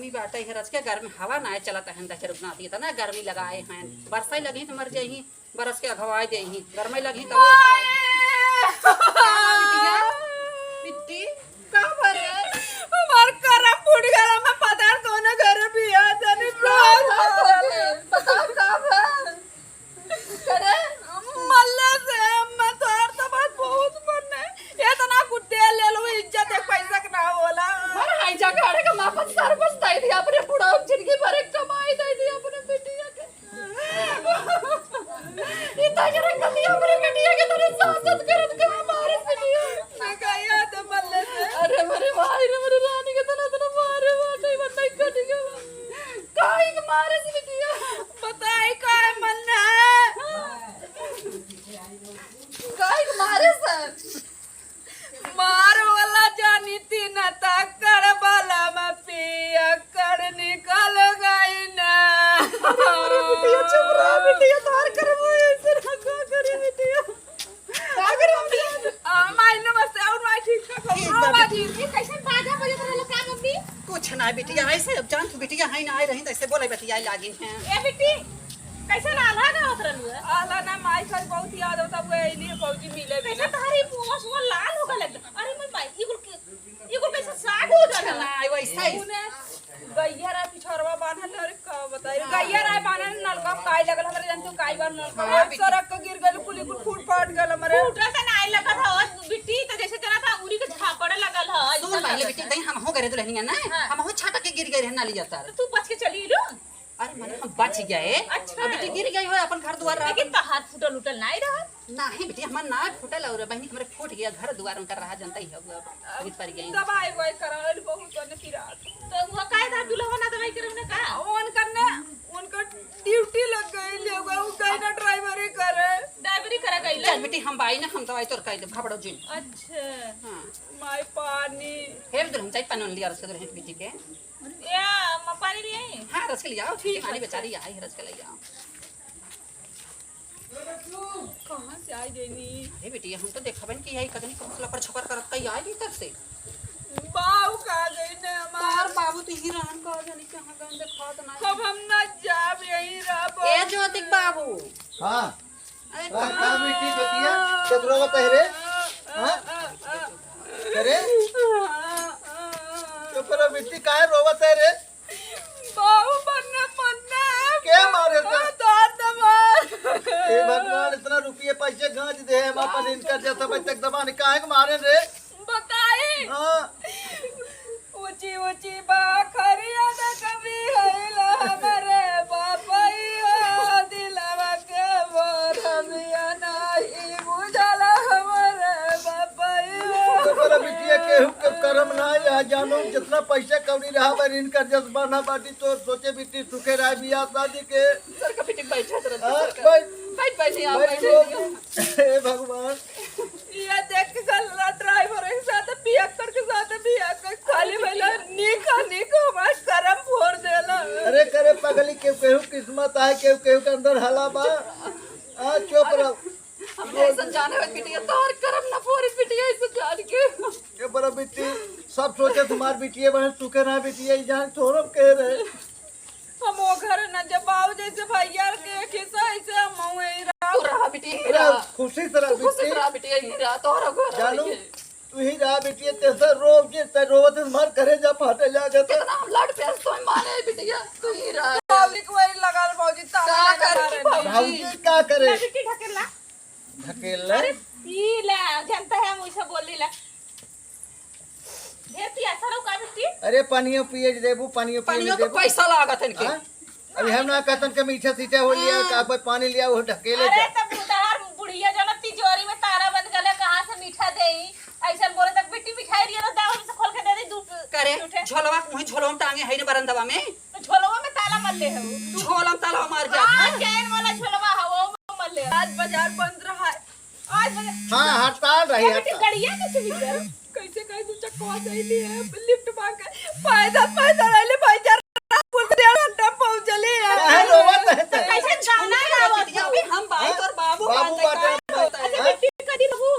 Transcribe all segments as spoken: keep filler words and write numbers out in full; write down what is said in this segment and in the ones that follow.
ई बाटे है रच के गर्मी हवा ना चलत है, दस रुपना दिए तना गर्मी लगाए हैं, बरसाई लगी तो मर जाई, बरस के अघवाए दे ही, गर्मी लगी तब अघवाए। का बा बिटिया? बिट्टी, का भरे? हमार करम फूट गया, मैं पता कौन घर भी आ जाने का भरे? बताओ का भरे? करे? मल्ले से अम्मा तोर तो बात बहुत मन है। इतना गुड्डे ले लो, इज्जत एक पैसा के ना होला। अरे हाई जा गाड़े का मापन सर बस दे दिया अपने बुढ़ा, जिंदगी भर एक कमाई दे दिया अपने बिटिया के। इतना जरा कमी अपने बिटिया के तरह सासत करत के मारे बिटिया। मैं कहिया तो मल्ले से। अरे मेरे भाई रे, मेरे रानी के तना तना मारे, मारे, नहीं कटी के। काहे के मारे से बिटिया? बताई काहे मन है? काहे के मारे सर? मार वाला जानी तीन तक्कड़ वाला में पियक्कड़ निकल गई ना। अरे बिटिया चुप रह बिटिया, तार करबो ऐसे ना का करे बिटिया। अगर हम आ, माई नमस्ते, और माई ठीक ठाक हो? ठीक हाँ, बा बाजी। बिटिया। ये कैसे बाजा बजत रहलो का मम्मी? कुछ ना बिटिया, ऐसे अब जान तू बिटिया है ना, आए रही तो ऐसे बोले बतियाए लागिन हैं। ए बिट्टी, कैसे ना आल्हा गावत रहलू है? आल्हा ना माई सर बहुत याद होता, वो अइली है भौजी मिले कैसे बिना। तोहरी मुंह सुआ लाल हो गए एकदम। अरे मैं माई, ये कुल के, ये कुल कैसे साग हो कुछ जाता? ना, वैसा ही। उने गैया रा पिछड़वा बांधल है, अरे का बताई रे, गैया रा बांधल नलका काई लगल हमरे जन तू काई बार नलका हाँ, आज बिट्टी। सड़क के गिर गइल, कुली कुल फूट फाट गइल हमरे। फूटा त नाई लगल हो, बिट्टी त जैसे जना था उरी के झापड़े लगल है, सुन ऐसा पहले लगल बिट्टी, है। तई हम हो गए दुल्हनिया ना, हाँ। हम हो छटक के गिर गए रहे नाली जाता। तो तू बच के चली लो। अरे मने हम बच गए। अच्छा। अभी तो गिर गई हो, अपन घर दुआर रहा। लेकिन तहार फूटल उटल नाई रहा। नाही बिटिया, हमार ना फूटल और बहनी हमरे फूट गया, घर दुआर उनकर रहा जनता ही है, वो अब गिर पड़ गई। दवाई ववाई करावल बहुत बने पिरात। तो वो काहे था दुल्हवा ना दवाई करे उन्हें का? उनकर ने, उनकर ड्यूटी लग गई ले, वो गई ना ड्राइवरी करे। ड्राइवरी करे गई ले? चल बिटी, हम बाई ना, हम दवाई तोर कई दे, घबड़ो जिन। अच्छा। हाँ। माई पानी। हे दुल्हन, चाय पानी लिया, रस के दुल्हन बिटी के। या, म-, पानी ले आई? हाँ, रस के ले आओ, ठीक पानी है, बेचारी आई, रस के ले आओ। कहाँ से आई गईनी? अरे बिटिया, हम तो देखबन कि यही कदनी कौन सा लपड़ छपड़ करत कई आई भीतर से। बाऊ का गई ने हमार। तोहर बाबू तो ही रहन का जानी कहाँ गए, देखात ना। अब हम ना जाब, यही रहब। ए ज्योतिक बाबू। हाँ। अरे का, का बेटी बतिया? केकरो बता रे? हाँ? अरे? चुप रह बेटी, काहे रोवत है रे? बाऊ मन्ने, मन्ने। के मारे था? आ, दर्द मार। हे भगवान, इतना रुपये पैसे गांज दे, हम अपन इनकर जैसा बच तक दबा नहीं, काहे के मारे रे? बताई। हाँ। ऊंची ऊंची बाखरिया न कभी होइला हमरे बापैया, दिलवा के मोर बिया नाही बुझल हमरे बापैया। तो पर बिटिया केहू के करम ना या जानू, जितना पैसा कौड़ी रहा बा, इनकर जज्बा ना बाटी, तो सोचे बिटी सुखे रहा बियाह शादी के। सर का बेटी बैठा तरह हाँ, सर का। बैठ। बैठ, बैठ, यहाँ बैठ, बैठ, लोग। यहाँ। हे भगवान। ये देख के साला ड्राइवर के साथ पियक्कड़ के साथ पियक्कड़ खाली भैला नीक नीक हमार करम फोड़ देला। अरे करे पगली, केहू केहू किस्मत आए, केहू केहू के अंदर हला बा। हाँ, चुप रहो। हमने ऐसा जाने वाली बिटिया, तोहर करम ना फोड़ बिटिया, ऐसा जान के। ये बड़ा बिट्टी, सब सोचे तुम्हार बिटिया बहन सुखे ना बिटिया, ई जान तोहरो कह रहे। हम वो घर न जब बाबू जैसे भैया के खिस्सा, ऐसे हम वहीं रहा। तू रहा बिटिया, यहीं अरे, रहा। खुशी से रहा तू खुशी से बिटिया। रहा बिटिया, यहीं रहा, तोहरा घर जानू, यहीं। तू ही रहा बिटिया, तेरे से रो, जे ते रोवत है, मार करे जा, फाटे जा, जा, तो। कितना हम लड़ पे सोई माने बिटिया, तू ही रहा। बाबू को वही लगा लो, बाबूजी, ताला का लगा करे रहे। बाबूजी का करे? ला बिट्टी ढकेल ला। ढकेल ले। अरे, ई ला, जनता है, हम वैसे बोल ला। ढेर पियासा रहो का बिट्टी? अरे, पानियो पिए देबू, पानियो पिए पानियो के देबू। पैसा लागत है इनके। हाँ? अभी हम ना कहतन के मीठा सीठा हो लिया, हाँ। का कोई पानी लिया, वो ढकेले अरे, जा। तब उधार बुढ़िया जब तिजोरी में ताला बंद कर ले, कहाँ से मीठा देई? ऐसे बोले तक बिट्टी मिठाई लिया तो दावत से खोल के दे दे, दू करे, दू ठे। झोलवा, वही झोलवा में टांगे है ना बरंदवा में। तो झोलवा में ताला मर ले है वो। झोलवा में ताला मार जा। हाँ, चैन वाला झोलवा है, वो मर ले। आज बाजार बंद रहा है। आज बाजार हाँ, हड़ताल रही, ये बेटी हड़ताल। गड़िया कैसे बिगड़? कैसे कहीं दू चक्कवा से अइली है, लिफ्ट मांग के। पैदल, पैदल अइली, भाई, जरा पुल से डेढ़ घंटा पहुंचली है। काहे रोवत है तो? कैसे गाना गावत बिटिया, हो? अभी हम बाई हाँ? तोर बाबू बाबू बाटे, बाटे, बाटे। बाटे। अच्छा, हैं? बेटी कदी बाबू।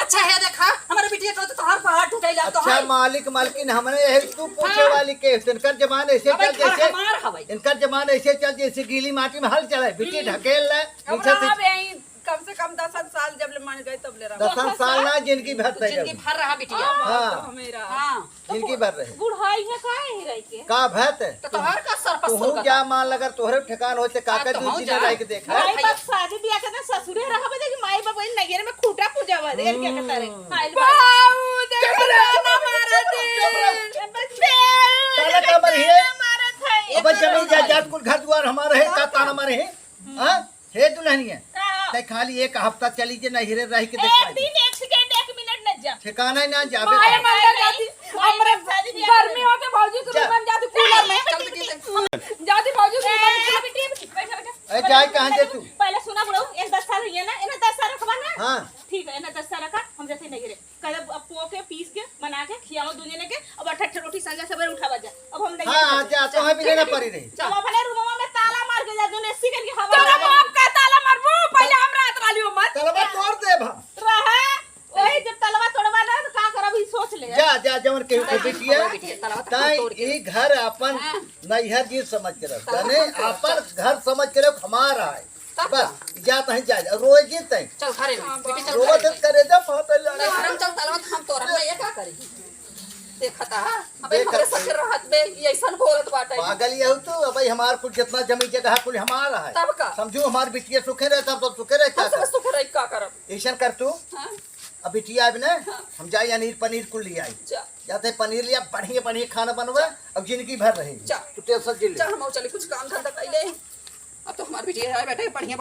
अच्छा है, देखा, हमारे बिटिया को तो तोहार पहाड़ टूटेला, अच्छा, तोहार मालिक मालकिन हमने यही तू पूछे हाँ। वाली के, इनकर जबान ऐसे अब चल घर जैसे, हमार हवै। इनकर जबान ऐसे चल जैसे गीली माटी में हल चले, बिटिया हम्म। ढकेल ले, अब नीचे से। रहा बे, कम से कम दसन साल जब ले मन गए तब ले रहा। दसन साल ना, जिंदगी भर तय जिंदगी कर। भर रहा बिटिया। हाँ। तो हमें रहा। हाँ। जिंदगी भर रहे। बुढ़ाई है का यही रह के? का भत? तो तोहार का सर पर तू सोलह जा का। मान लगर तोहरे ठिकान होते काका हाँ, तो दू हम दिन जा। रह के देखा। भाई बाप शादी ब्याह के ना ससुरे रहा बजे कि माई बाप वही नगेर में खूटा पूजा बा, देर क्या कहता रे? हम्म। आइल बा। बाऊ, देखो चुप रहे। ताना मारा दे। चुप रहे। ताना का मारी है? मारत है। अब जमीन जायदाद कुल घर दुआर हमारा है, का ताना मारे है? हाँ? हे दुल्हनिया, का? तै खाली एक हफ्ता चली जे नहिरे रह के देख एक पाई। दिन, एक सेकंड, एक मिनट न जा। ठिकाना ही ना जाबे माया कर। मंदिर जाती, माया हमरे शादी ब्याह गर्मी होके भौजी के जा। रूम में जाती, कूलर में। चल बेटी, चल। जाती भौजी के रूम में। ए, बेटी, बेटी, बैठा, बैठा। ए, जाए कहाँ जे तू? पहले सुना बुढ़ऊ, एक दस साल हुई है ना, इन्हें दस साल रखबा ना? हाँ। ठीक है, इन्हें दस साल रखा, हम जाते नहिरे। कल अब, अब पो के, पीस के, बना के, खियाओ दुनिया ने के, अब अट्ठा अट्ठा रोटी संगे सबेरे उठावा जा। अब हम नहीं हाँ, खाते। जा, तो हम भी लेना पड़ी रही। अब अपने रूमवा में ताला मार के जा, दुनिया सीखन की हवा तोरा लगा। बाप का ताला मारबू, पहले हम रात वाली उम्र। तलवा तोड़ दे भा। रहा, वही जब तलवा तोड़वा ना, तो का करब, ई सोच ले। जा, जा, जवन केहू के हाँ, बिटिया, हाँ, बिटिया, तलवा तो ताई तोड़ के। ई घर अपन हाँ। नैहर जी समझ के रख, तब जाने? हम तो अपन घर समझ के रख, हमारा है। तब बस, का? जा तहीं जा, जा, रोए जिन तहीं। चल घरे में, बेटी चल रोवा घरे जत में। करे जा, फाटल जा। नहीं, हम चल तलवा तो हम तोरा, मैं ये का करी? देखा था, अबे देखा हमरे था। ससुर रहत बे, ये ऐसन बोलत बाटे। पागल ये हो तू, अबे हमार कुल जितना जमीन जगह कुल हमारा है। तब का? समझू हमार बिटिया सुखे रहे, तब तो सुखे रहे, हम का सब कर? सुखे रही, का करब? ऐसन कर तू, हाँ। अब बिटिया आबे ना, हाँ। हम जाई अनीर पनीर कुल ले आई। जा। जाते पनीर लिया, बढ़िया बढ़िया खाना बनवा, अब जिंदगी भर रहे। जा। तू टेंशन जिन ले। जा, हम चली कुछ काम धंधा कर ले। अब तो हमार बिटिया आए बैठे, बढ़िया